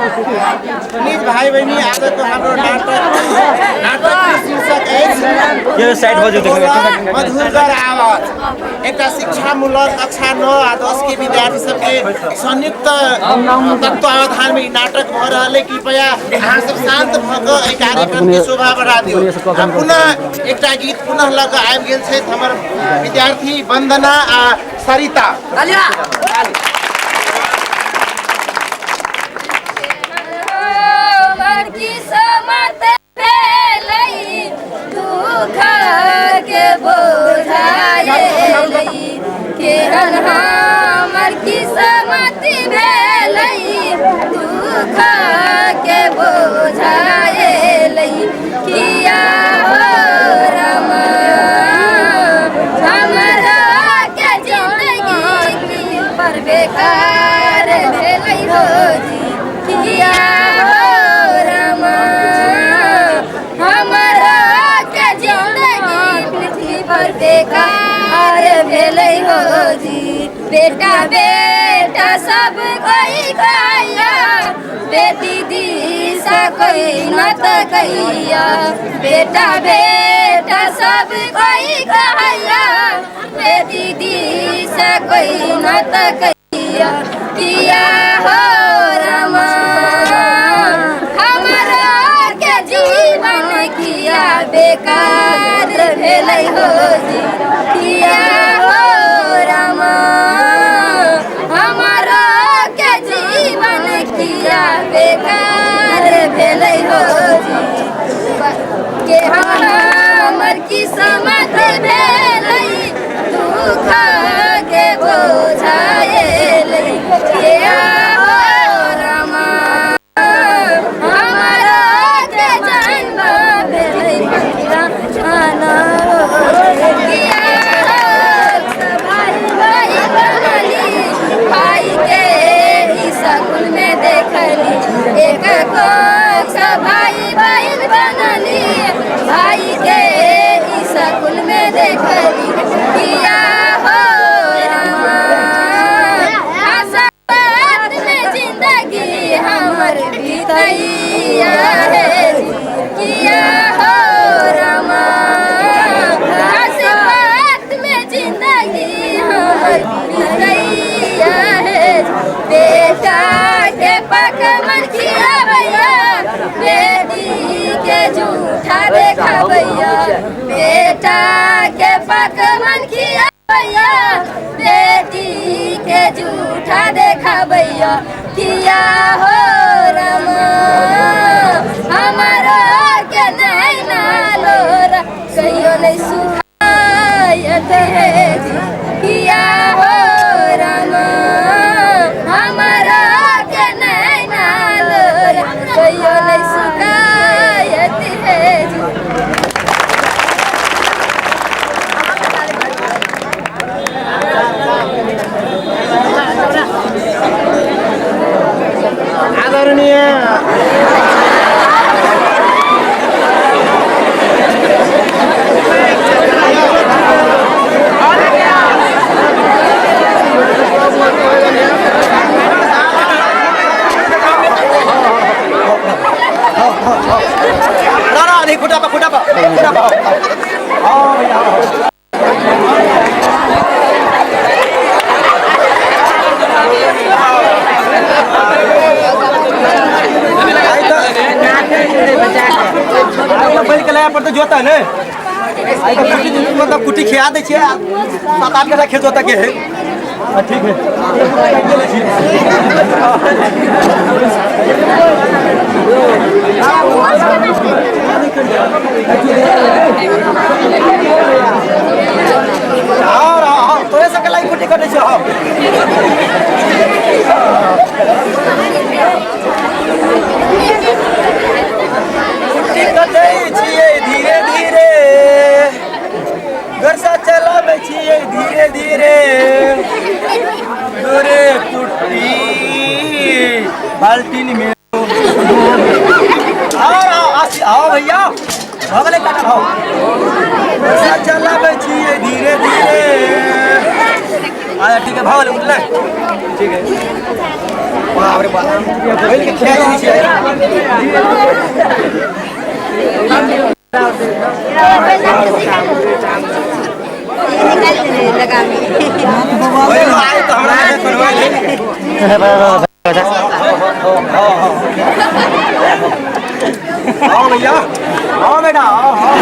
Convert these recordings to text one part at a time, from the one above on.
Please भाइ बहिनी, आजको हाम्रो नाटकको शीर्षक अछि यो साइड बज्यो देखो। मधुरगर आवाज। एकटा शिक्षामूलक कक्षा 9 आ 10 के विद्यार्थी सबके संयुक्त तत्वावधान में ई नाटक भ रहल है। कृपया अहाँ सब शांत भ क एहि कार्यक्रम के शोभा बढ़ा दियौ। आ पुनः एकटा गीत पुनः लऽ कऽ आबि गेल छथि हमर विद्यार्थी वंदना आ सरिता। हमर किस्मत भेलै दुख के बोझाएलै, केहन हमर किस्मत भेलै दुख के बोझाएलै। किया हो रामा हमरा के जिंदगी पर बेकार भेलै हो जी। किया हो रामा हमरा के जिंदगी पृथ्वी पर बेकार भेलै हो जी। बेटा बेटा सब कोई खाइया, बेटी दिशा कोई न तकैया। बेटा बेटा सब कोई खाइया, बेटी दिशा कोई न तकैया। किया हो रामा हमरा के जीवन किया बेकार भेलै हो जी। किया हो रामा हमरा के जीवन किया बेकार भेलै हो जी। के हमर किस्मत भेलै दुख के बोझाएलै। किया हो रामा हमरा के जन्म भेलै आना। किया भाई भाई बनली, भाई के स्कूल में देखली। एक कोख भाई बहन बनली, भाई के स्कूल में देखली। किया हो रामा हसरत में जिंदगी हमर बीतैया हे। किया हो रामा हसरत में जिंदगी हमर बीतैया हे। बेटा के पकवन खियाबैया, बेटी के झूठा देखाबैया। बेटा के पकवन खियाबैया, बेटी के झूठा देखाबैया। किया हो रामा हमारा के नैना लोरा कहियो नहीं सुखायत हे जी। किया हो रामा हमारा के नैना लोरा कहियो नहीं सुखायत हे जी। आदरणीय ना नहीं, खुटा पा खुटा पा खुटा पा। आओ भैया आओ। आई तो बैल के लाया पर तो जोता है ने। आई तो कुटी मतलब कुटी खिया दै छियै, 7-8 कट्ठा खेत जोता के है। ठीक है। और आओ तोरे सबके लाई कुटी कटै छै। आओ कुटी कटै छियै धीरे धीरे, घरसा चलाबै छियै धीरे धीरे। गोरे कुटी बाल्टीन में। आओ आओ आओ भैया, भऽ गेलै काटल। आओ घरसा चलाबै छियै धीरे धीरे। अच्छा ठीक है, भागल उठले, ठीक है। बाप रे बाप, बैल के खिया दै छियै। बैल आइ तऽ हमरा करबै। आओ भैया, आओ बेटा, आओ आओ।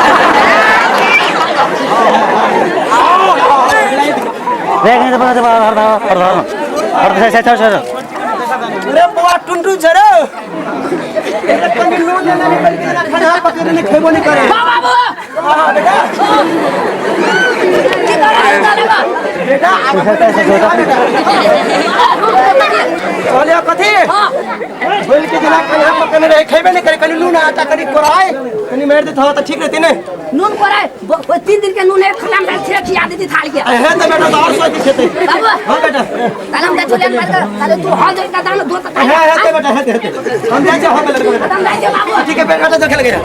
अरे बौआ टुनटुन छै रे, कनि नून देने नहीं, बल्कि ना खाना पकड़ने नहीं, खेबो नहीं करे। बाबू हां बेटा, की करे बेटा? बेटा कहलियो कथी? बोल के जना खाना पकड़ने रहे, खेबे नहीं करे, कनि नून आटा कनि कोराय कनि मारि देत हो त ठीक रहती ने। नून कोराय 3 दिन के नून एक खलाम डाल छे खिया देती थाल के। हे त बेटा तो और सोच खेते। बाबू हां बेटा, ताले हम चले ताले तू हाल दे दान दो त। हे हे ते बेटा, हे ते हम जाइ हम लड़का बेटा, हम जाइ बाबू। ठीक है बेटा, चल खेल गया।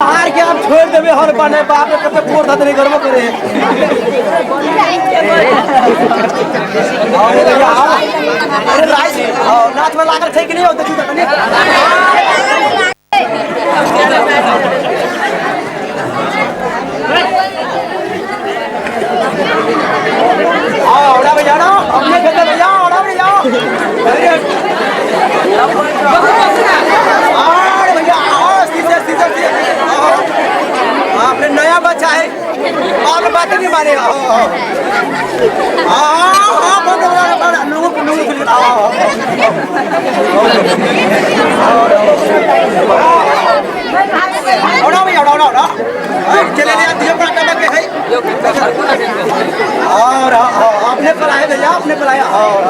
हार के आप छोड़ देबे हर बने, बाप रे कते पोर धत नहीं गर्व करे। अरे भैया, अरे राइस नाथ में लागल छै कि नहीं? देखी त कनी। आओ ओड़ा भैया ना, अपने खेत भैया, ओड़ा भैया, अरे अरे भैया आओ, सीधे सीधे। आपने नया बच्चा है और बात नहीं माने। आओ आओ बंद बंद लोगों को लोगों को आओ ओड़ा भैया, ओड़ा ओड़ा चले ले दियो पर कमा के है। और आपने पलाए भैया, आपने पलाया। और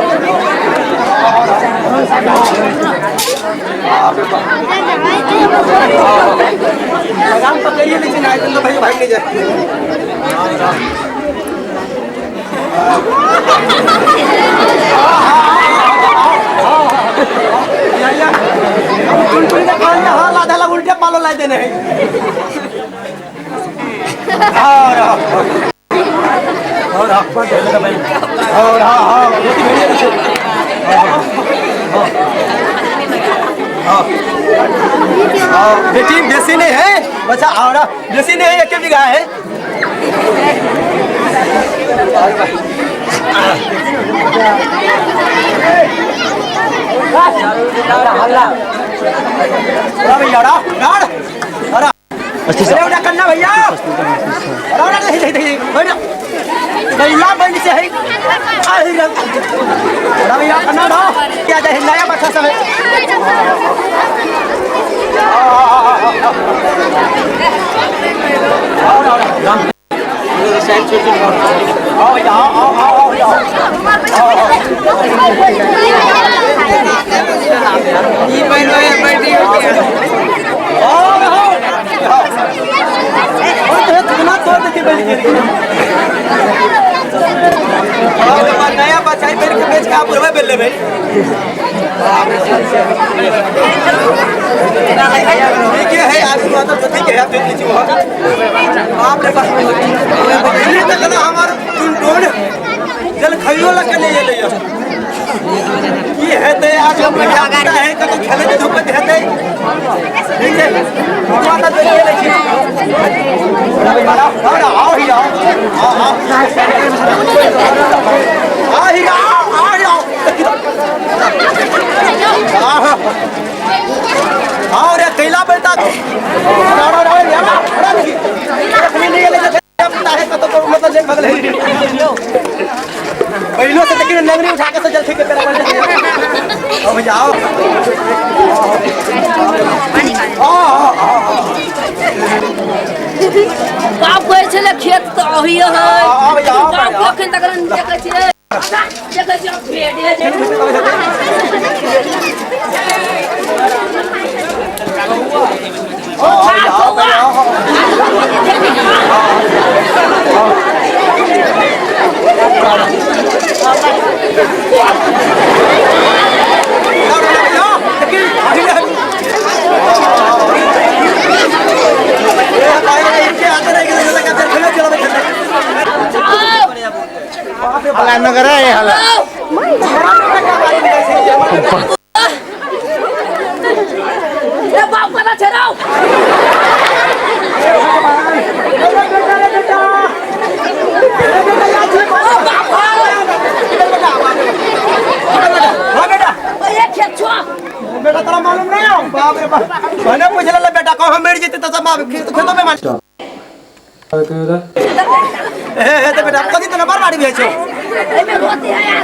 लगाम पकड़िए लीजिए ना, तो भैया भाग नहीं जाए। टुनटुनी का कहलिए हाँ लाधा लग उल्टे पालो ला देने है। और और और हाँ हाँ हाँ बेटी बेसी नहीं है बच्चा, और बेसी नहीं है, एक बीघा है। भैया अरे करना भैया, भैया बन से है भैया करना क्या जाए नया बच्चा सब है। नया बच्चा के बेच के आप बेल लेबै। ठीक है, आज मतलब तो ठीक है, आप देख लीजिए वहाँ बाप रे बाप। ये तक ना हमार टुनटुन जल खइयो लग के नहीं एलै की हेतै आज हम धिया है कतौ खेलै के धूपैत हेतै। ठीक है, माता देख लै छी। आओ ही आओ, आओ आओ ही आओ, आओ आओ रे कैला बेटा पहलो से देखिए नगरी उठा के जल ठीक के पेड़ा बन जाए। आओ भैया आओ आओ। बाप कहै छलै खेत तऽ अहिए है, बाप अखन तक देखै छियै, देखै छियै भेड़े छै। आओ। गेलै हला। ए बाप कता छै रौ? ओ बाप। हाँ बेटा। ये खेत छो। बेटा तोरा मालूम नहीं हो? बाप रे बाप, मैंने पूछ ले बेटा कहाँ मर जेते तो सब खेत खेतों में मान। ए ए ते बेटा कथी तो नंबर बाड़ी भेल छौ। एमे रोती है यार,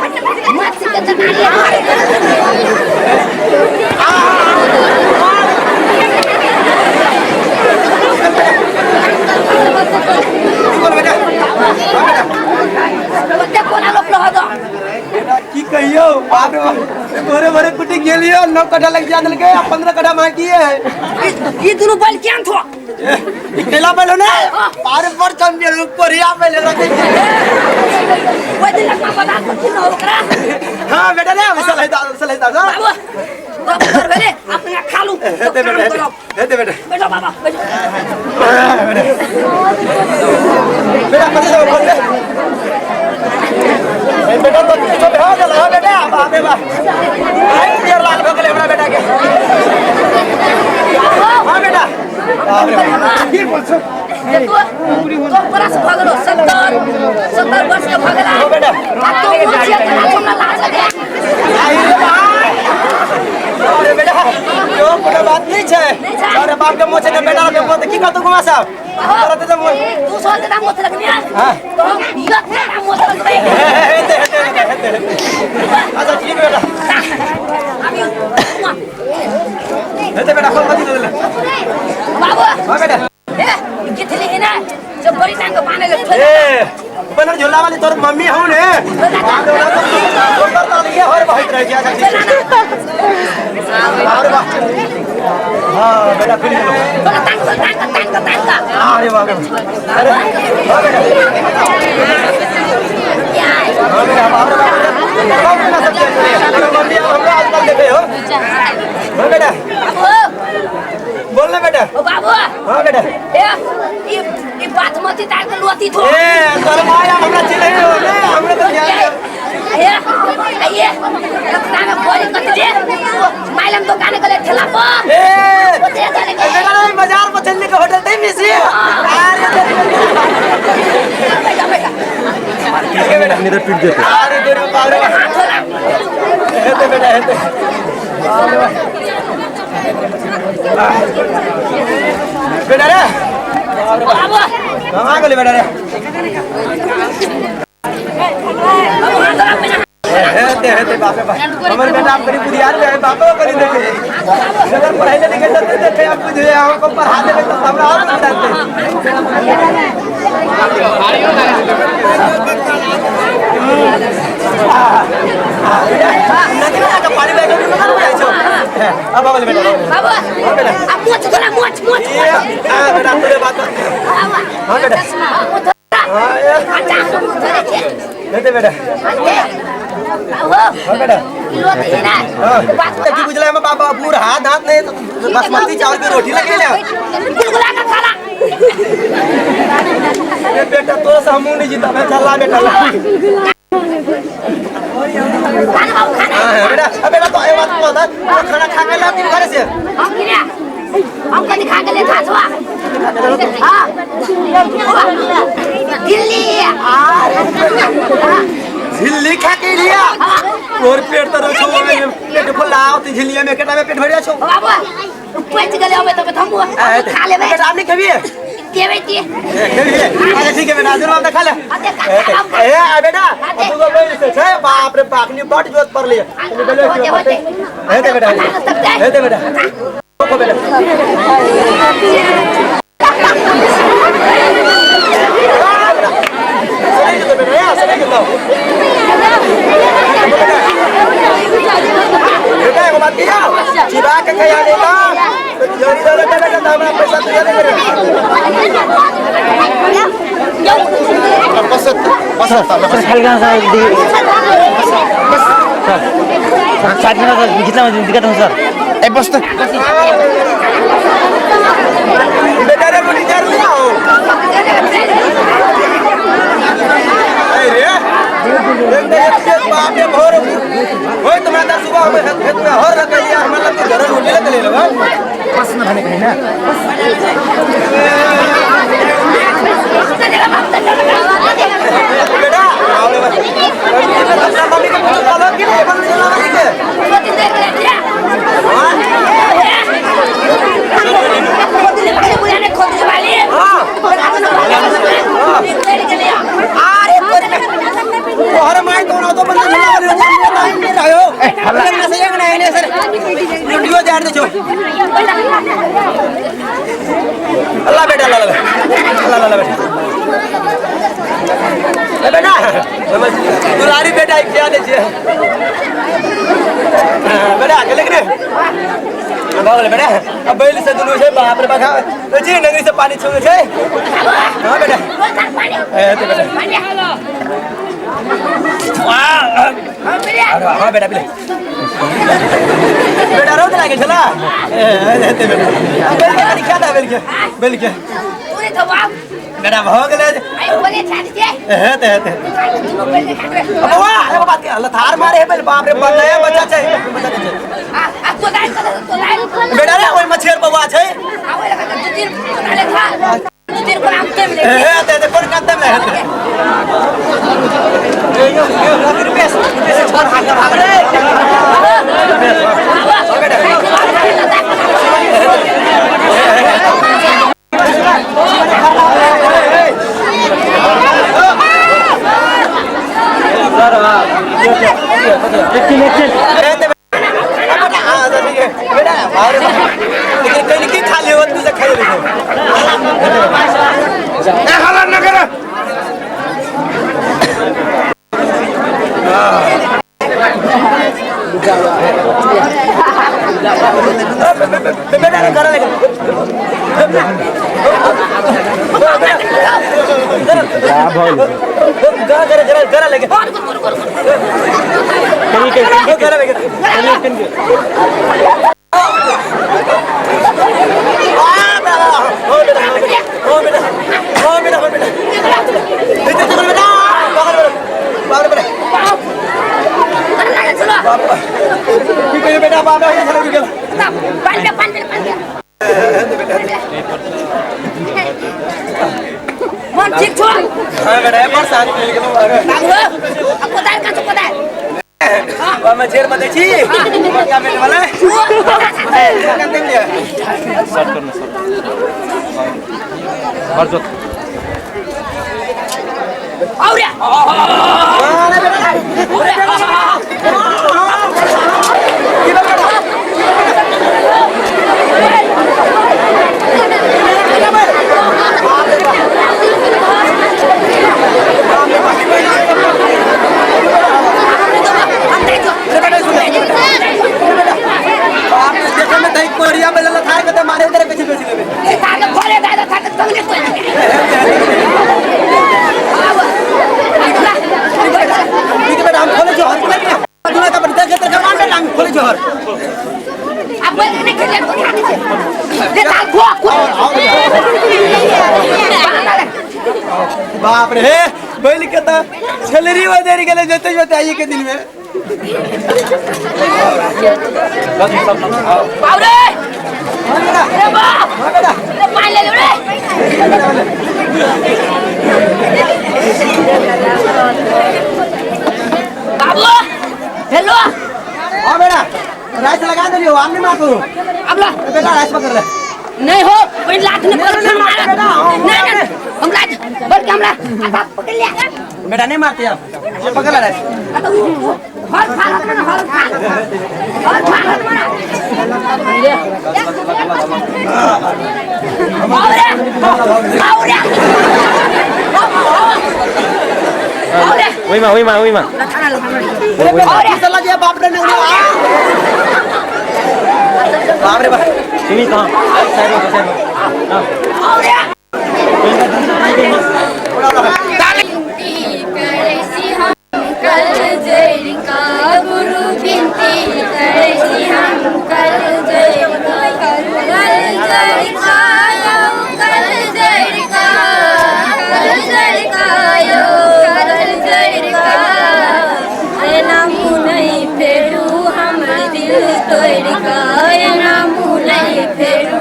मच्छी के तरकारी है। बोल बेटा। हाँ बेटा। बच्चा कोना रोपलो हो दो? बेटा की कहियो, बाप रे बाप, भोरे भोरे कुटी गेलियो, 9 कट्ठा लग जा देलकै आ 15 कट्ठा बाकी है। ई दुनु बैल केहन छो? ई केला बैल ने पार पर चैंपियन कोरिया बैल रखे। ओइ दिन लगमा बता कि न ओकरा। हां बेटा ने सलाह दा सलाह दा। बाबू बाबू घर भेले अपना खा लू। हेते बेटा हेते बेटा। बैठो बाबा बैठो। बेटा कथि सब बोल बेटा तो कुछो भए गेल। हां बेटा बाप रे बाप, आई पियर लाल भ गेलै हमरा बेटा के। हां बेटा बाप रे बाप की बोल छौ? तो बरस भ गेलो, 70 70 वर्ष के भ गेला। हो बेटा। आ तो मोछिया के हमरा लाज लगे। आई रे भाई। अरे बेटा यो कोनो बात नहीं छै। अरे बाप के मोछ ने बेटा के मोछ की कहतो कुमार साहब? तोरा तो 200 के दाम मोछ लगनी है हां तो हम 10 के दाम मोछ लगबे। हेते हेते हेते। अच्छा ठीक बेटा। अभी हेते बेटा खोल कथि देले बाबू। हां बेटा। ए गिथली है ना जो बड़ी टांग के बाने ले। ए बनर झोला वाली तोर मम्मी हौ ने। बाप रे बाप, तोर त ये हर बहत रह गया। अरे वाह। हां बेटा खुल गेलो। टांग टांग टांग टांग। अरे वाह। अरे हां बेटा। हां बेटा बाप रे बाप, बाप ना सब देख रे मम्मी हमरा आजकल देखे हो। हां बेटा बाबू बोल ना बेटा। ओ बाबू। हां बेटा। ए ई बासमती तार के लोती थो। ए तोर माया हमरा चिल्लै हो ने, हमरा तो ध्यान दे। ए आइए रत्ना में कोई कत दे माइलम दुकान के ले ठेला पर। ए ओते जाने के बेटा नहीं बाजार पर चलने के होटल ते मिसी। अरे बेटा बेटा ठीक है बेटा इधर पीट देते। अरे तेरे बाप रे हाथ होला। हेते बेटा हेते। बेटा रे बाबू हम आ गेलै बेटा रे। बाबू हाथ होला पहिने। हेते हेते बाप रे बाप, हमर बेटा आप करी बुधियार में है बापो करी देखे अगर पढ़ाई लिखे तो देखे आप बुझे हमको पढ़ा देबे तो हमरा और बताते। नदी में जाके पानी बैठो कि मगर जाइ छौ। अब आ गेलै बेटा। बाबू हां बेटा। आ मोछ तोरा मोछ मोछ। हां बेटा तोरे बात। हां बेटा। हां अच्छा धरे छे। हेते बेटा। बाबू। हां बेटा। लोती है ना हां की बुझले हम बाबा बूढ़ हाथ दांत नहीं तो बासमती चावल की रोटी लगे ले गुलगुला का खाला। ए बेटा तोरा से हमहू नहीं जीता मैं। चल ला बेटा ला। खाना बाबू खाना। हां बेटा। अब बेटा तो ए बात बता खाना खा के ला तीन घरे से हम किने हम कथि खा के ले खा छुआ। हां दिल्ली झिल्ली खा के लिया तोर पेट तो रखो में पेट फुलाओ त झिल्लिया में केटा में पेट भरिया छौ। बाबू पच गेले हमे त हम खा लेबै। बेटा आप नहीं खेबिए देबै ती खेबिए। अच्छा ठीक है बेटा जरूर हम खा ले। ए आ बेटा तू तो बोल से छै बाप रे बाप नी बड जोत पर लिए होते हेते बेटा हेते बेटा को बेटा सही तो बेटा सही तो बेटा एगो बात किया चिबा के खया लेता तो जोरी दो बेटा बेटा हमरा पैसा तो दे दे। बस बस सर खाली कहाँ सर बस सर साइड में सर कितना दिक्कत हो सर। ए बस तो बेटा रे रोटी चार ले आओ। अरे रे पस्न भनेको होइन। बेटा तोहर my तो ना तो बंद रहो वीडियो ध्यान दे अल्लाह बेटा अल्लाह अल्लाह अल्लाह बेटा बेटा दुलारी बेटा क्या दे बेटा आगे लेकिन भऽ गेलै बेटा। अब बैल से दुनू छै बाप रे बाप जी नगरी से पानी छुए छै। हां बेटा ए ते बेटा हां बेटा पी ले बेटा रौद लागे छला ए ते बेटा बैल के कनी खा दे बैल के पूरे तो बाप बेटा भऽ गेलै आई बोले छाड़ के ए ते ते अब वाह एगो बात के लथार मारे है बैल बाप रे बाप नया बच्चा छै बच्चा छै आ कोदाल बेटा रे ओइ मछेर बौआ छै आ ओइ लगा दू तीन कोदाले खा दू तीन को आम ते मिले ए ते ते कोन काते में हेतै ए यो यो रुपेश रुपेश छोड़ हाथ भाग रे बेटा बेटा लेकिन कहीं की खा लियो तू से खाई ले ए हल्ला न कर बेटा कर ले कर कर कर ले कर ले बेटा बाप रे चलो गेल पानी पानी पानी मन ठीक छो। हां बेटा पर साथ मिल गेलो बाबू अब कोदाल का तो कोदाल हां मैं जेर में छी मक्का में वाला कते में शॉर्ट करना सर हर जोत और बाप रे बैल के तो छलरी वदेरी गेले जते जते आइए के दिन में बाप रे अरे बाप अरे पानी ले लो रे बाबू हेलो। हां बेटा राइस लगा देलियो आम नहीं मार अब ला बेटा राइस पकड़ ले नहीं हो कोई लात नहीं पकड़ फिर मारा नहीं नहीं हम लात बल्कि हमरा अब पकड़ लिया बेटा नहीं मारती अब ये पकड़ ले राइस हर खा ना हर खा हर खा मारा और और ओइमा ओइमा ओइमा अरे चला गया बाप रे नहीं बाप रे बाप सुनी कहां साइड हो साइड हो। हां विनती करैसी हम कल जरिका गुरु विनती करैसी हम कल जरिका कल जरिका यौ कल जरिका कल जरिका यौ कल जरिका एना मुँह नहीं फेरू हमर दिल तोड़िका एना मुँह नहीं फेरू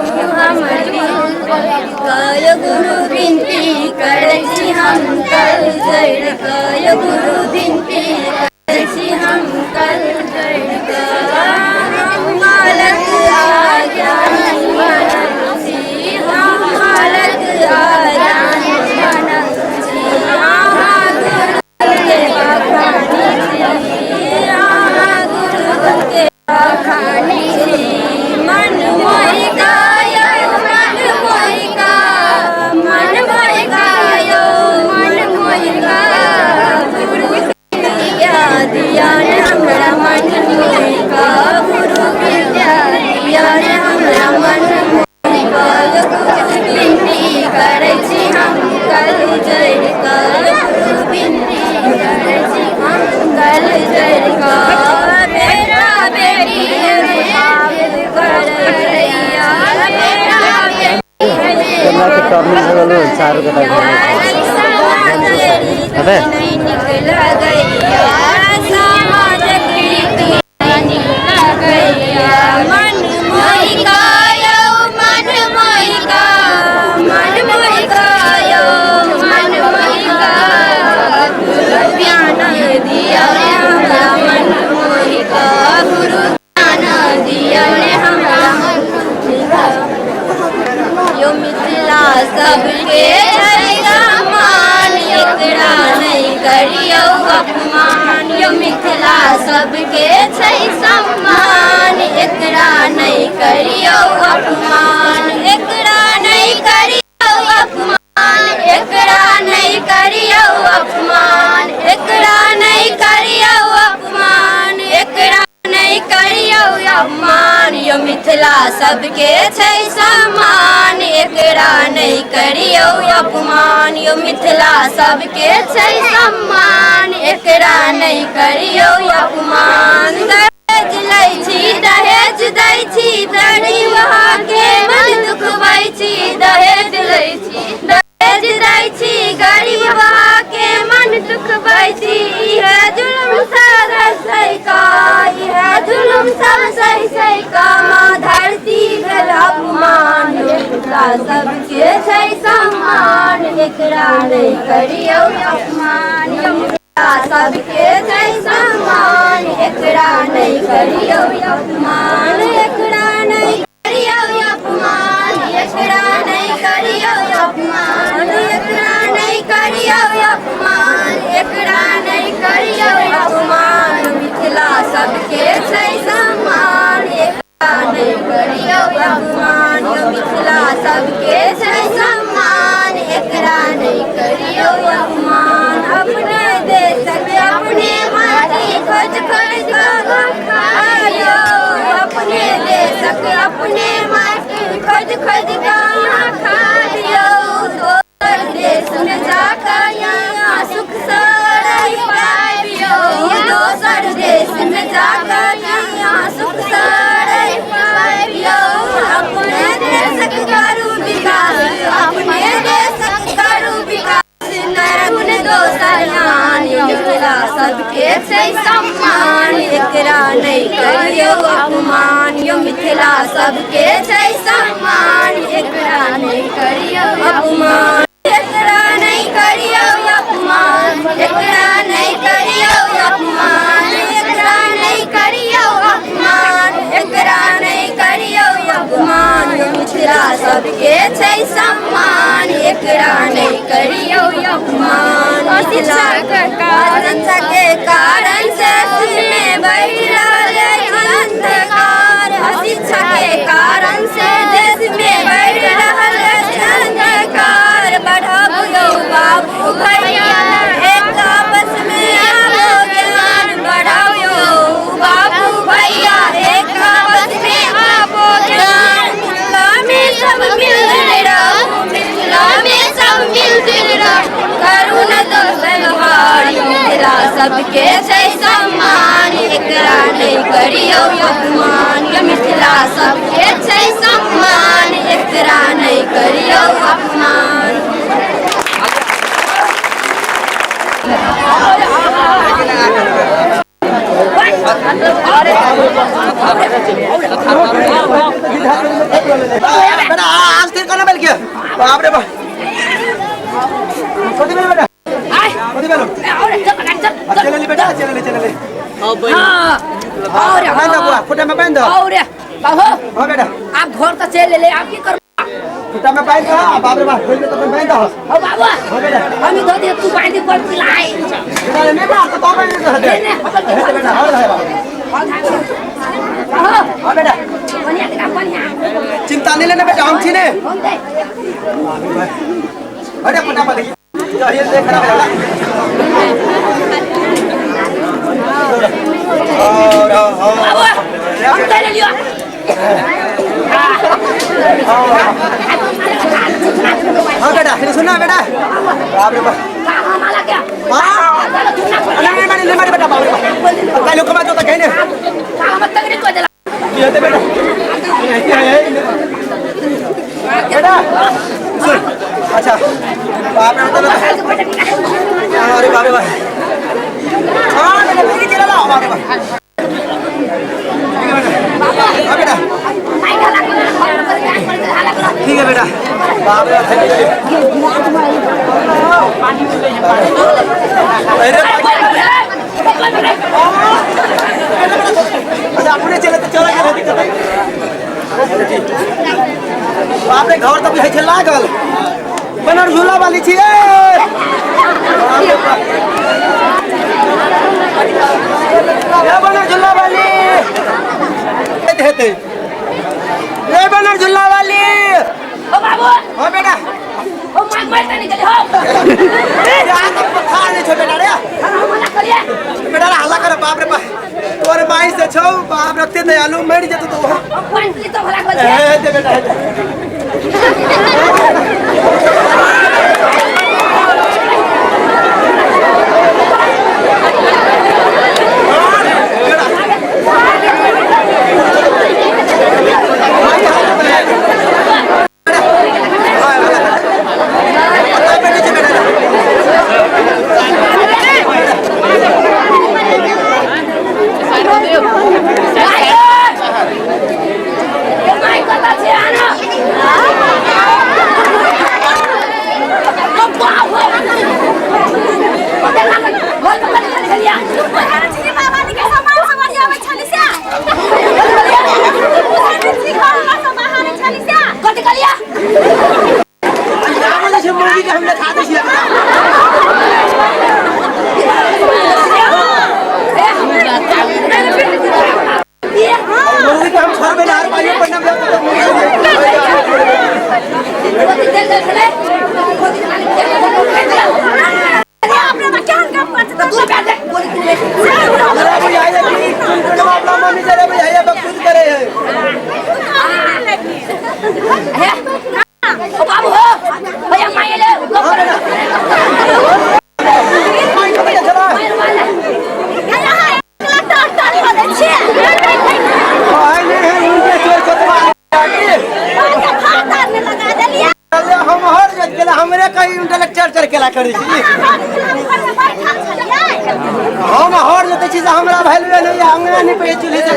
टर्निङ लगल हो चारू कता अबे सबके सम्मान एकरा नहीं करियौ अपमान यो मिथिला सबके छै सम्मान एकरा नहीं करियौ अपमान एकरा नहीं करियौ अपमान एकरा नहीं करियौ अपमान एकरा नहीं करियौ अपमान एकरा नहीं करियौ अपमान यो मिथिला सबके छै सम्मान एकरा नहीं करियौ अपमान यो मिथिला सबके छै सम्मान एकरा नहीं करियौ अपमान दहेज लै छी दहेज दै छी गरीब अहाँके मन दुखबै छी दहेज लै छी दहेज दै छी गरीब अहाँके मन दुखबै छी इएह जुलुम सब सही का इएह जुलुम सब सही सही का माँ धरती भेल अपमान मिथिला सबके छै सम्मान एकरा नहीं करियौ अपमान मिथिला सबके छै सम्मान एकरा नहीं करियौ अपमान एकरा नहीं करियौ अपमान एकरा नहीं करियौ अपमान एकरा नहीं करियौ अपमान एकरा नहीं करियौ अपमान मिथिला सबके छै सम्मान एकरा नहीं करियौ अपमान मिथिला सबके छै सम्मान एकरा नहीं करियौ अपमान अपने देशक अपने माटी खोज खोज खाइयौ अपने देशक अपने माटी खोज खोज खाइयौ दोसर देश में जाकर यहाँ सुख से रहि पाबियौ दोसर देश में जाकर यहाँ सुख से रहि पाबियौ अपने देशक करू विकास अपने देशक करू विकास नरगुण दोसर आन मिथिला सबके छै सम्मान एकरा नहीं करियौ अपमान यो मिथिला सबके छै सम्मान एकरा नहीं करियौ अपमान एकरा नहीं करियौ अपमान एकरा नहीं करियौ अपमान एकरा नहीं करियौ अपमान एकरा नहीं करियौ अपमान यो मिथिला सबके छै सम्मान एकरा नहीं करियौ अपमान अशिक्षा के कारण से में बढ़ि रहल अंधकार अशिक्षा के कारण से देश में बढ़ि रहल अंधकार बढ़ाबू बाबू भैया एक आपस में आबो ज्ञान बढ़ाओ बाबू भैया एक आपस में आबो ज्ञान मिथिला में सब मिलजुल रहू मिथिला में सब मिलजुल रहू करू न दोसर भारी मिथिला सबके छै सम्मान एकरा नहीं करियौ अपमान यो मिथिला सबके छै सम्मान एकरा नहीं करियौ अपमान। बेटा आज तेरे कोना बेल के बाप रे बाप कति बेल बेटा कति बेल चल ले बेटा चल ले हां और बांध बुआ फुटा में बांध और बाबू हां बेटा आप घर त चल ले आप की कर फुटा में बांध बाप रे बाप खोल के तो बांध हो बाबू हां बेटा हम धो दे तू बांध पर पिलाई बेटा नहीं बेटा तो बांध दे नहीं बेटा हां बाबू हां हां बेटा बढ़िया देखा बढ़िया चिंता नहीं लेना बेटा हम छी ने हम दे अरे फटाफट ये देख खराब है और बाबू हम दे लियो हां बेटा फिर सुनना बेटा बाप रे बाप कहां माला क्या हां नहीं नहीं नहीं बेटा बाप रे बाप काल कमा तो कहने कहां मत तगड़ी को दे ये बेटा बेटा सुन अच्छा बाप रे मतलब अरे बाप रे बाप हां बेटा ठीक चला लाओ बाप रे बाप हां बेटा ठीक है बेटा बाप रे अरे अच्छा अपने चले तो चला गेल दिक्कत है बाप रे घर तऽ बुझाइ छै लागल बनर झूला वाली छी ए बनर झूला वाली हेतै ए बनर झूला वाली ओ बाबू हो बेटा ओ मार मार त निकले हो ए रात पखा नै छौ बेटा रे हम हल्ला करिए बेटा रे हल्ला कर बाप रे बाप तोर माई से छौ बाप रखते दयालु मर जेतौ तो ओ पानी पी तो भला कर ए दे बेटा हेतै हम हर जते छी से हमरा भैलवे नहीं अंगना नहीं पे चूल्हे से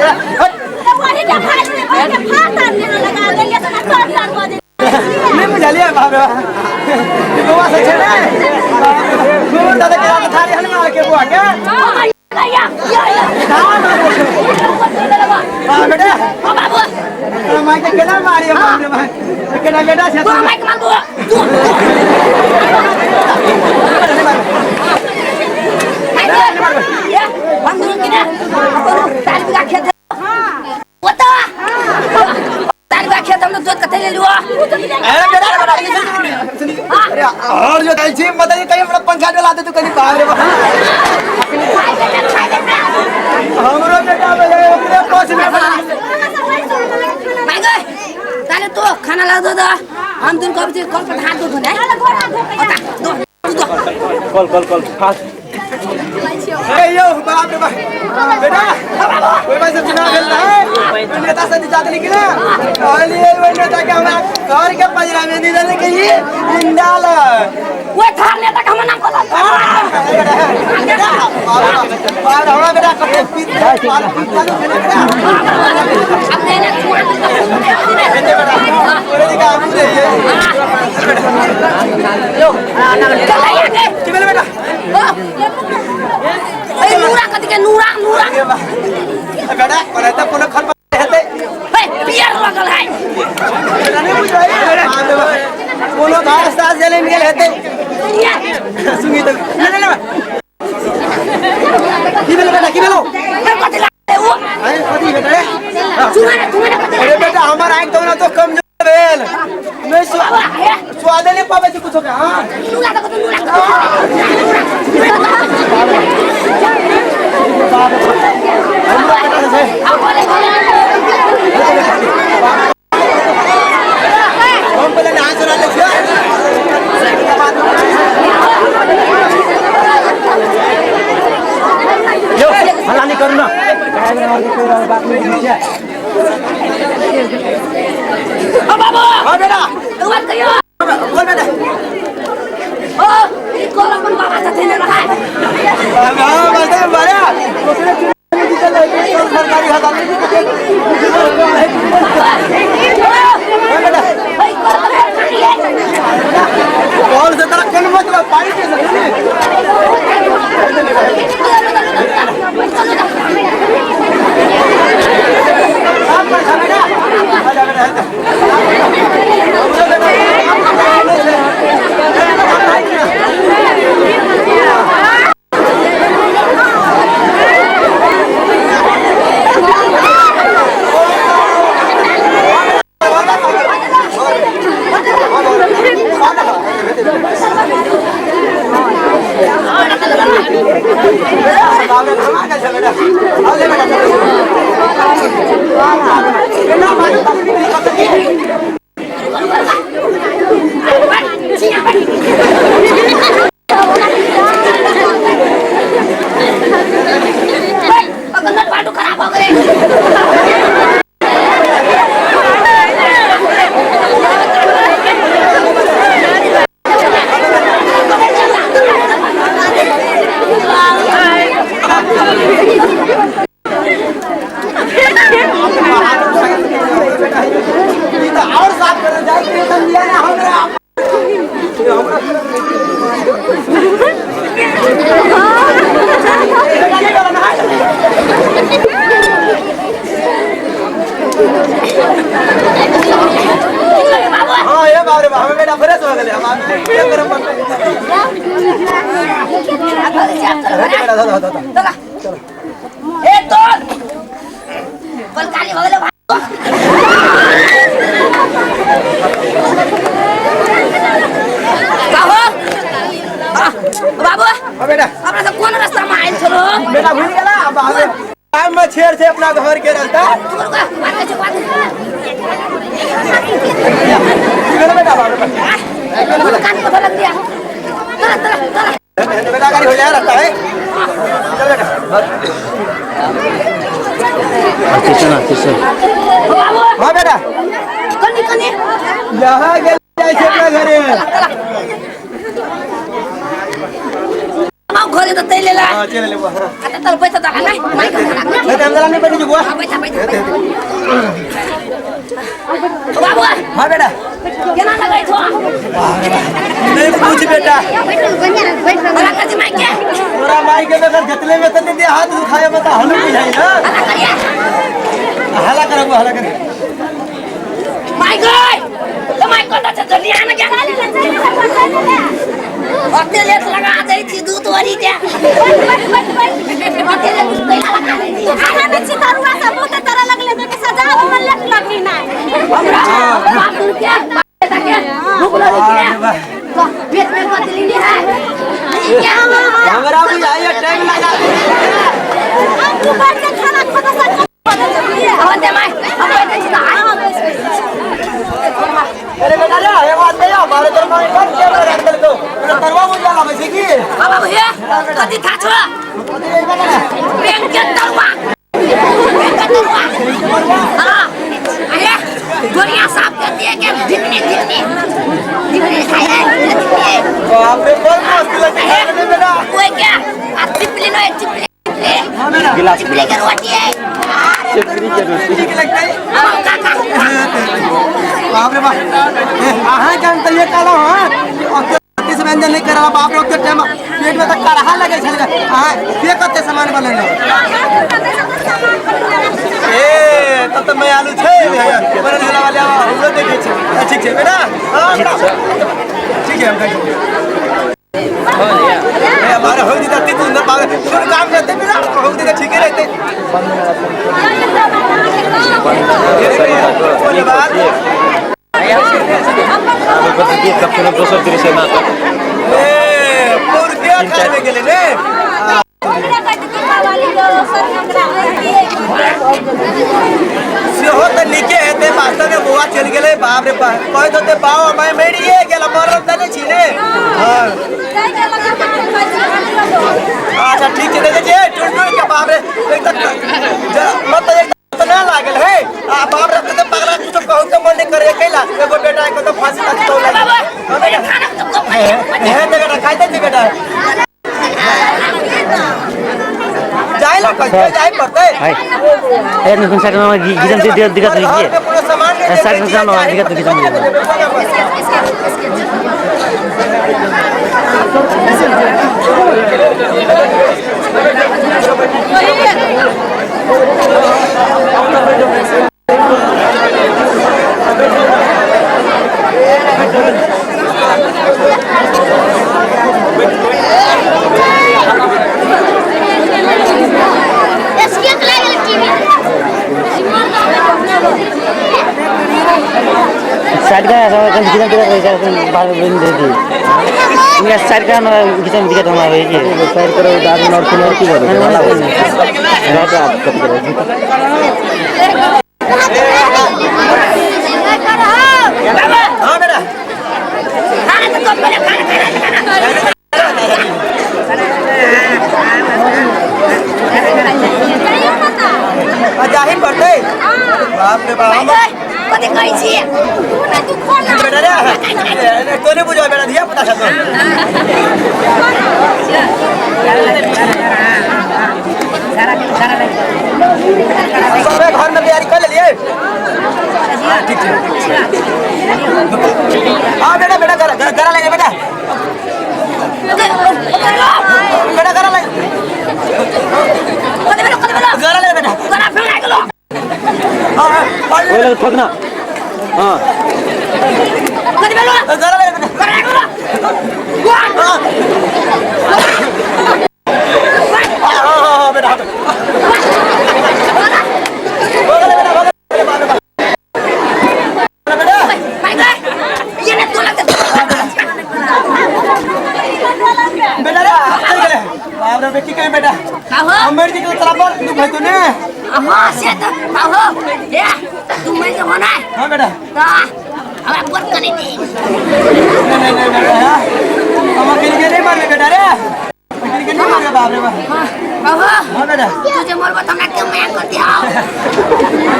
नहीं बुझलिए बाप रे बौआ से छै ने गोबर दादा के रात थारी हन मार के बुआ के हां बेटा हां बाबू माई के केना मारी बाप रे भाई केना बेटा छै तू माई के मार तू हम दुनू के ना अपन 4 बीघा खेत हां ओता 4 बीघा खेत हम लोग जोत कते ले लुआ अरे बेटा बेटा सुनी अरे और जो छी मतलब कहीं हमरा पंखा डला दे तू कहीं बाहर रे हमरो बेटा बजे ओकरे पास में माई गए ताले तो खाना ला दो हम दुन कब कल पर हाथ धो ने ओता दो दो कल कल कल हाथ ए यो बाप रे बाप बेटा ओइ भाई सब चुनाव भेल रहै नेता सब जीता देली कि ना कहलिए ओइ नेता के हमरा घर के पंजरा में नहीं देले के ई इंडाल ओइ थार नेता के हमर नाम कहल बेटा बाप हमरा बेटा कते पीत चालू भेलै बेटा अब नहीं ना छुआ बेटा ओरे दिका आबू रे यो चल आगे की भेलै बेटा ए नूरा कथि के नूरा नूरा बेटा कोना त कोनो खर हेतै ए पियर लगल है बेटा नहीं बुझाई कोनो घास तास जले गेल हेतै सुनी त ले ले की भेलो बेटा की भेलो कथि लागले ओ अरे कथि बेटा रे सुना ना सुना कथि अरे बेटा हमर आंख तो ना तो कमजोर भेल नहीं स्वादे नहीं पाबै छै कुछो के हां नूरा त कथि नूरा हम पहिले नहा सोना ले छियै यो हल्ला नहीं करू ना बात नहीं छै ओ बाबू हां बेटा तू बात कहियो बोल बेटा बाप रे घमा गेल छै बेटा आ ले बेटा केना मालूम बाटो खराब हो गए। ई तो और साफ कर जाए के तो लिया ना हमरा हां ये बाप रे बाप हमें बेटा फ्रेश हो गेले हम के करे पड़ते बेटा धो धो धो ए तोर बलकाली हो गेले। बाबू बाबू हां बेटा अपना सब कोन रास्ता में आयल छलो? बेटा भूल गेला बाप रे टाइम में छेड़ छै अपना घर के रास्ता। तू रुक बात छै बात की भेल बेटा बाप रे कान को लग दिया। चल चल चल बेटा गाड़ी हो जाए रास्ता है चल बेटा किशन बाबू। हां बेटा कनी कनी यहाँ गेल जाइ छै अपना घरे। हम घरे त तै लेला। हां चल ले बुआ। हां आ त पैसा त नाही माइक नहीं तो हम नहीं बैठी बुआ। बैठा बैठा बाबू। हां बेटा केना लगै छौ? नहीं पूछ बेटा हला कर माइक के तोरा माई के बगैर जतले में तने दे हाथ दुखाए मत हलू बुझाई ना। हला करिया हला कर बुआ हला कर माइक गई तो माइक कोता छ जल्दी आना क्या ओते लेट लगा दै छी दूध वरी दे ओते लेट कैला लगा दै छी। खाना में छी तरुआ सब बहुत तरह लगले के सजा में लेट लगनी ना हमरा बाप के के भूख लगी के तो पेट में बदली नहीं है क्या हमरा बुझाई टाइम लगा दे। हम तू बैठ के खाना खाता सब बदल जल्दी अब दे माई हम बैठे छी त हां बैठ बैठ। अरे बेटा रे ये बात नहीं हमारे तर माई पर के रख दल को तरुआ बुझा लाबै छै की बाबा भैया कथि था छो? बैंक के तरुआ बैंक के तरुआ। हां अरे दुनिया साफ कर दिए के ढिकनी ढिकनी ढिकनी खाए ढिकनी। बाप रे बहुत मस्त लगै है बेटा। कोई क्या आ चिपली नो चिपली गिलास चिपली के रोटी है चिपली के रोटी ठीक लगतै। हां काका बाप रे बाप अहाँ के हम त ये कहलौ हां कि ओते से व्यंजन नहीं करवा बाप रे ओते टाइम पेट में त करहा लगै छल। अहाँ के कते सामान बनेलौ? ए तब त मैं आलू छै बनल वाला हमरो देखै छै। ठीक छै बेटा। हां बेटा ठीक है हम खाइ छी। ए हमारे हो दिता तीन सुंदर बाप रे शुरू काम करते बेटा हो दिता ठीक रहते। दोसर दृश्य नाटक ए पुरके खावे गेले ने सेहो त नीके हेतै। वास्तव में बौआ चलि गेलै बाप रे बाप कहैत होतै बाबा माय मरिए गेल मरल त नहि छी ने। हां अच्छा ठीक छै देखै छियै टुनटुन के बाप रे एक त मत एक त ना लागल है आ बाप रे त पगला कुछ कहू के मन नहीं करे कैला एगो बेटा के त फांसी तक तो लागल। हां बेटा हे बेटा खाइते छी बेटा जाय ला कह जाय पड़तै। हाय ए निकुन साइड में गिजन से दिक्कत नहीं है साइड में दिक्कत नहीं। साइड का ऐसा किधर किधर बाहर बंद दे दी। इनका साइड का घिचन दिक्कत हम आबै की साइड करो दादी और सुनो की बोले रात आप कब करो। हां बेटा खाना तो पहले खाना खाना जाही पड़तै। बाप रे बाप कथी कहै छी तू खोल ना बेटा रे तोने बुझो बेटा धिया पुता छ तो। सबे घर में तैयारी कर लेलिए। ठीक ठीक हां बेटा बेटा कर करा लेंगे बेटा बेटा करा लेंगे करा ले बेटा करा फेर आ गेलो। हां ओए ठोकना। हां कथी भेलो करा ले बेटा करा गेलो। हां हां बेटा बेटा भाई गए ये ने तोला बेटा रे चल गेले। बाप रे बेटी कहीं बेटा का हो अमर जी के तरफ पर तू भाई तो ने। हां से त का हो ए तू मैं जो होना हां बेटा त हमरा पर कने दे। नहीं नहीं बेटा हम अकेले के नहीं मारबे बेटा रे अकेले के नहीं मारबे। बाप रे बाप। हां का हो हां बेटा तू जे मरबो त हमरा क्यों माया कर दिया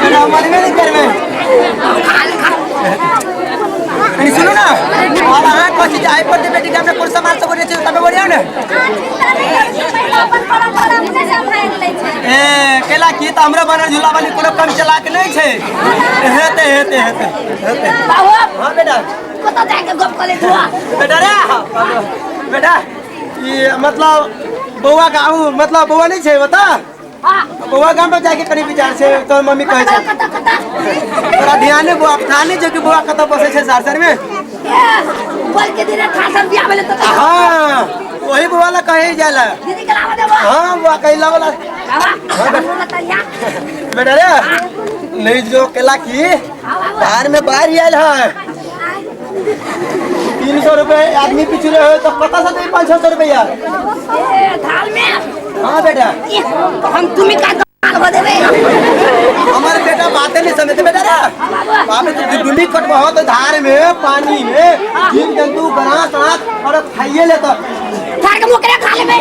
बेटा मरबे नहीं करबे। खा ले खा। नहीं सुनो ना और अहाँ कथी जाय पड़तै बेटी के हमरा कोन सामान सब बोले छै तबे बोलियौ ने। ए केला की त हमरा बनल झूला वाली कोनो कम चलाक नहीं छै। हेते हेते हेते हेते बाबू। हां बेटा कत जाके गप कर ले तू बेटा रे। बेटा ई मतलब बौआ गाँव मतलब बौआ नहीं छै बता। हां बौआ गाँव पर जाके कनी विचार छै तोर मम्मी कहै छै कत कत तोरा ध्यान नै बौआ थाह नै छै कि बौआ कत बसै छै सारसर में। ए बोल के दिन थासर बियाह भेले त। हां वही बौआ ला कहे जाला दीदी के लावा देबो। हां बौआ कहि लावला। हां तैया बेटा रे नहीं जो केला की बाहर में बाहर आयल है 300 रुपए आदमी पिछले हो तो पता से दे 500 रुपया ए थाल में। हां बेटा हम तुम्हें का गाल हो देबे। हमारे बेटा बातें नहीं समझते बेटा रे। बाप रे तू डुली कटबो तो धार में पानी में जीव जंतु गरास तरास और खाइए ले तो थार के मोकरे खा लेबे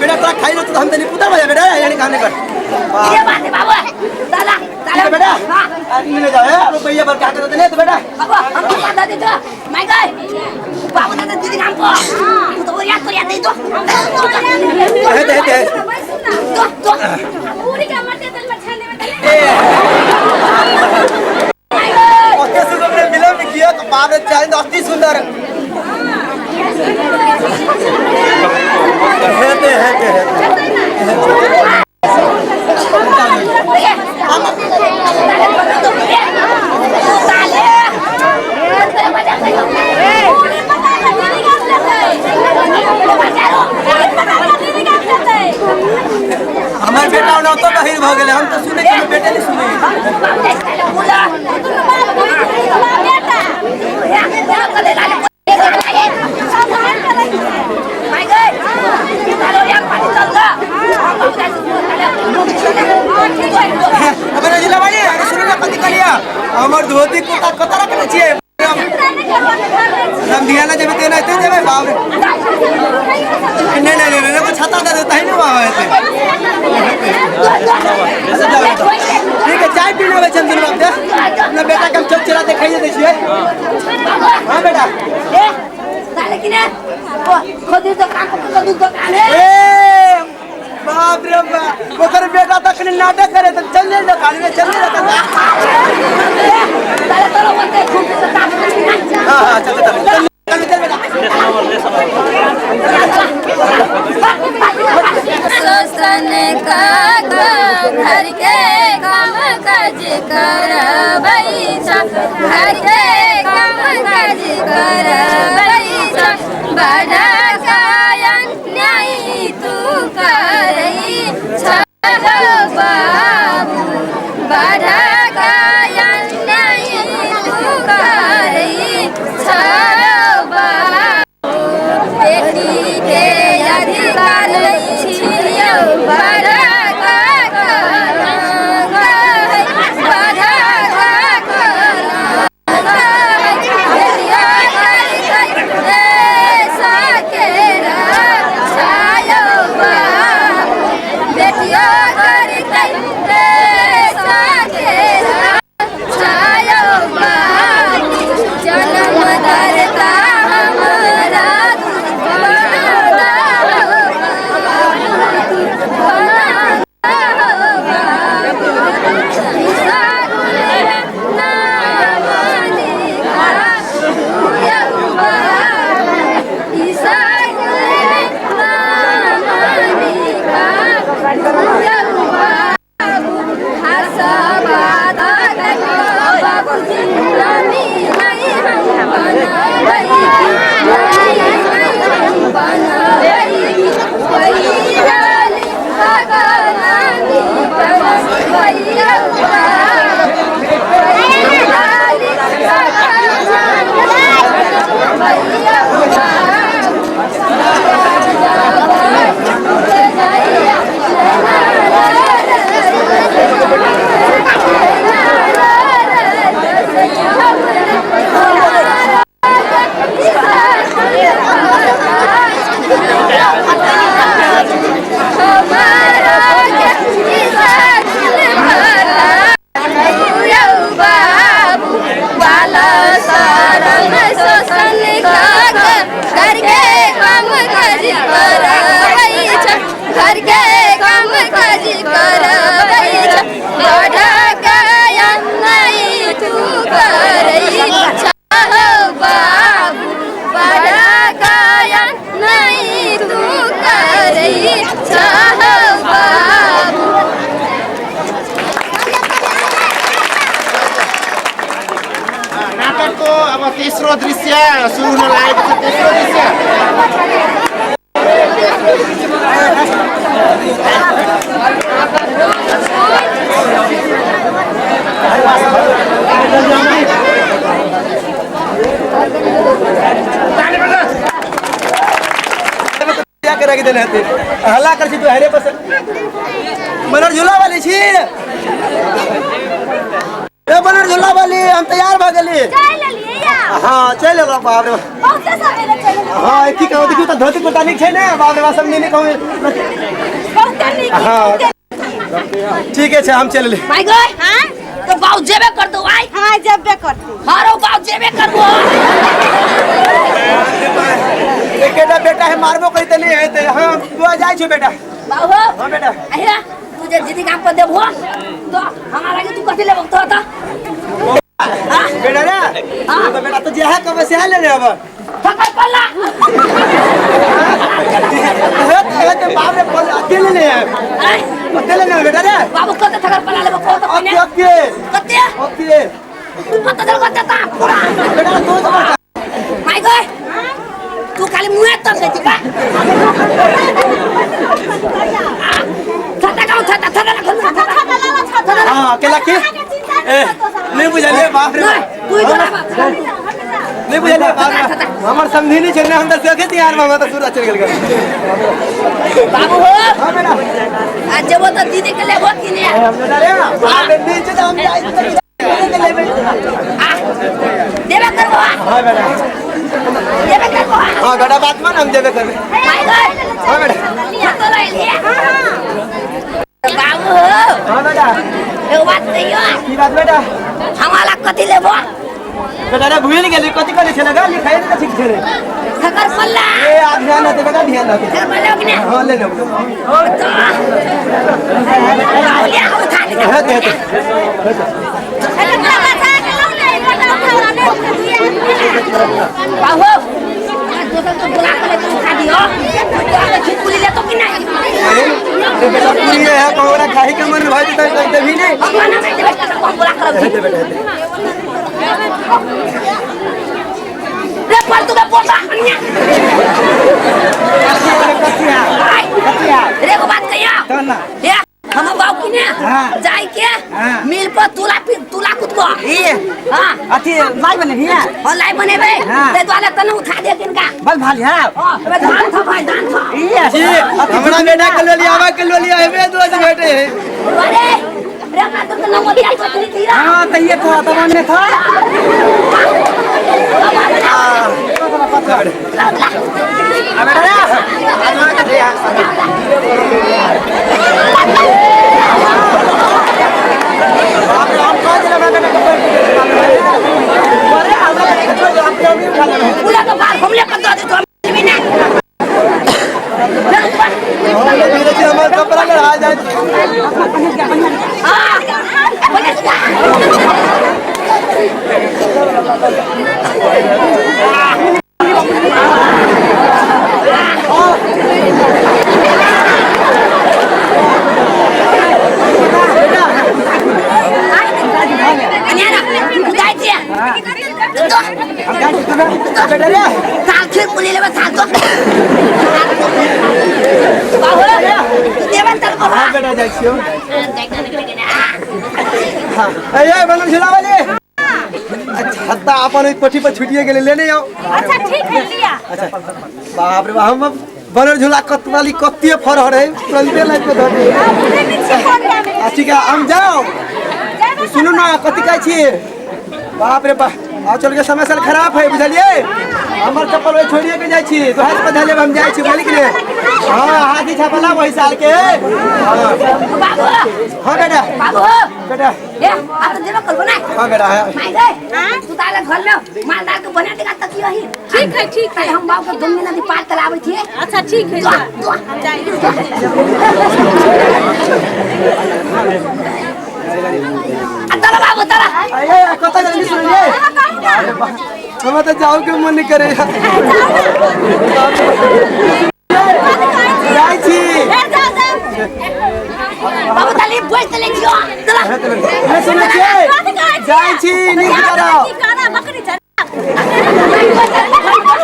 बेटा। तोरा खाई लो तो हम तनी पुतर बजा बेटा यानी खाने कर ये बात है बाबू। दादा दादा बेटा आदमी ले जाओ रुपया पर क्या करते नहीं तो बेटा बाबू हम तो दादा दे दो मैं गए बाबू दादा दीदी हमको तू तो याद कर याद दे दो हेते हेते दो दो पूरी के मरते तेल में छाने में अति सुंदर ने मिलन में किया तो बाप रे चांद अति सुंदर हेते हेते हेते हमार बेटा ओना तो बहिर भ गेलै। हम तो सुनै छी बेटे नहीं सुनै। हमर धोती कुर्ता कत रखने छियै? हम धियाना जेबै तेना एते जेबै बाप रे। नहीं नहीं नहीं नहीं छाता दे दे तही ने बाबा एते। ठीक है चाय पीने आबै छै दुनू बाप के। अपना बेटा के हम चौक चौरा देखाइए दै छियै। हां बेटा ए ताले किने ओ खजूर दुकान खजूर दुकान है। ए बाप रे बाप ओकर बेटा तखन नाटक करे त चल ले दुकान में चल ले दुकान। ताले तोरो बोलते खूब से ताप। हां हां चल चल चल चल बेटा। शोषण का घर के काम काज करबै छ, घर के काम काज करबै छ, बड़ा अन्याय तू करै छ बाबू, बड़ा अन्याय तू करै। नाटकको अब तेस्रो दृश्य सुरु हुन लागेको छ। तेस्रो दृश्य हल्ला कर छी तू हरे बस मनोर झूला वाली छी ए मनोर झूला वाली हम तैयार भ गेली। हां चल लेलो बाप रे हां की कहू देखियो त धोती कुर्ता नीक छै ने बाप रे सब नीक कहू। हां ठीक है हम चल ले भाई गए। हां तो बाऊ जेबे कर दो आई। हां जेबे करती हारो बाऊ जेबे करबो। एकेटा बेटा है मारबो करते नहीं है ते। हां तू जाय छो बेटा बाऊ हो। हां बेटा अहिरा तू जे दीदी काम पर देबो तो हमारा के तू कथि लेबो तो त हां बेटा रे। हां तो बेटा तो जे है कब से ले ले अब पकड़ पल्ला हे ते बाप रे पल्ला अकेले ले अकेले ले बेटा रे बाबू कते थकर पल्ला लेबो को तो ओके ओके कते ओके तू कते चल कते ता पूरा बेटा तू तो my गए तू खाली मुँह तक है का छाता गाँव छाता छाता छाता छाता। हाँ अकेला के ए नहीं बुझलिए बाप रे तू इधर आ नहीं बुझलिए बाप रे हमर समझी नहीं छै ने हम त देखे तैयार में त सूरज चल गेल बाबू हो। हां बेटा आज जेबो त दीदी के लेबो कि ने बेटा रे बाप रे नीचे त हम जाई त के लेबे आ देबे करबो। हां बेटा देबे करबो। हां बेटा बात मान हम देबे करबे। भाई गए। हां बेटा छतो ले लिए। हां बाबू हो। हां बेटा एगो बात कहियो। की बात बेटा? हमारा कथि लेबो बेटा रे भूल गेली कथि कहले छले गा लिखाइ त ठीक छले थकर पल्ला ए आ ध्यान रहते बेटा ध्यान रहते थकर पल्ला कि ने। हां ले लेबो तो ले आओ थाली हेते हेते बाबू दोसर तो बुला के तू खा दियो तो खिचड़ी ले तो कि नहीं रे बेटा पूरी है पौरा खाई के मन भाई त देबी नहीं भगवान हमें देबे त हम बुला कर हेते बेटा हेते रे पर तू के पोता अन्या कथिया रे को बात कहिया तो ना ए हम बाबू की ने जाई के मिल पर तुला तुला कुदबो ई हां अथी लाई बनेबी हां लाई बनेबे ते द्वारे तने उठा दे किनका बल भाली हां अबे धान था भाई धान था ई जी हमरा बेटा के लोली आवा के लोली हेबे दोस्त बेटे है अरे रे हमरा तो न मोतिया तो नहीं थी हां त ये था तब ने था अबे रे बाप रे हम कह दिला हमरा बेटा के अरे हमरा बेटा के छोड़ दो हम क्यों नहीं उठा लेबे पूरा तो बाहर घूमले पर दो दे तो भी ना हमर कपड़ा लड़ा जाए। हां बेटा जाइ छियौ। हां ए बनल झुला वाली छत्ता अपन ओहि कोठी पर छुटिए गेलै, लेने आउ। अच्छा ठीक है, लिया। अच्छा बाप रे बाप, हम बनर झूला कतवाली कते फरहर है, तुरंते लाइट पे धर दिए। आप बुझे नहीं छी कोरिया में। आ ठीक है, हम जाओ। सुनू ना कथी कहै छी। बाप रे बाप, आ चल के समय साल खराब है, बुझलिए। हमर चप्पल ओहि छोड़िए के जाइ छी, तो हाथ पर धऽ लेब, हम जाइ छी, बुझलिए कि नहीं। हाँ हाथी छापला वही साल के। हाँ बाबू हाँ बेटा, बाबू बेटा ए आ तो जेबो करबो ना। हाँ बेटा, हाँ। माय गए तू ताले घर में मालदार के बना देगा तकियो ही। ठीक है ठीक है। ताले हम बाबू के गंगे नदी पार तलाबै थिए। अच्छा ठीक है, दुआ जा। दुआ आ चलो बाबू चलो। अरे कतऽ जल्दी सुनलिए, हमरा तऽ जाऊ के मन नहीं करे। जाइ छी। बाबू ताले बोल चले जियो चलो। अरे सुनै छियै, जाइ छी, नीक करब। काना बकरी चरा।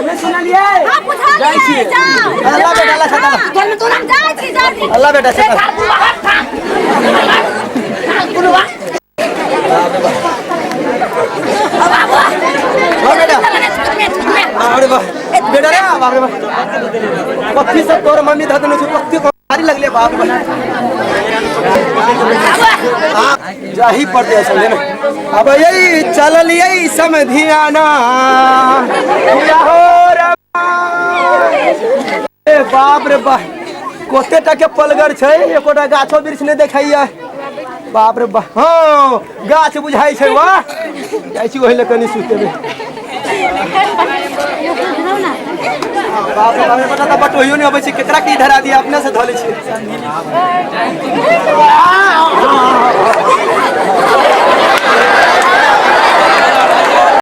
नहि सुनलिए, हां बुझलिए, जाइ छी। जाओ। अल्लाह बेटा, अल्लाह छता, घर में तो ना जाइ छी, जाइ छी। अल्लाह बेटा छता। थार बुलवा हट था थार बुलवा। बाबू हाँ बेटा, में बाप रे बाप बेटा रे, बाप रे बाप, कथी सब तोर मम्मी धऽ देने छौ, कथी भारी लगले। बाप रे बाप, हाँ जाही पड़ते समझे ना। अब यही चलल यही समधियाना या हो रे। ए बाप रे बाप, कते टा के पलगर छै, एकोटा गाछो वृक्ष नहि देखाइया। बाप रे बाप, हाँ गाछ बुझाइ छै। वाह, जाइ छी ओहि लए कनि सुतेबै। बाप रे बाप रे, पता तऽ बटोहियो नहि अबै छै, केकरा की धरा दिया, अपने से धऽ लै छियै।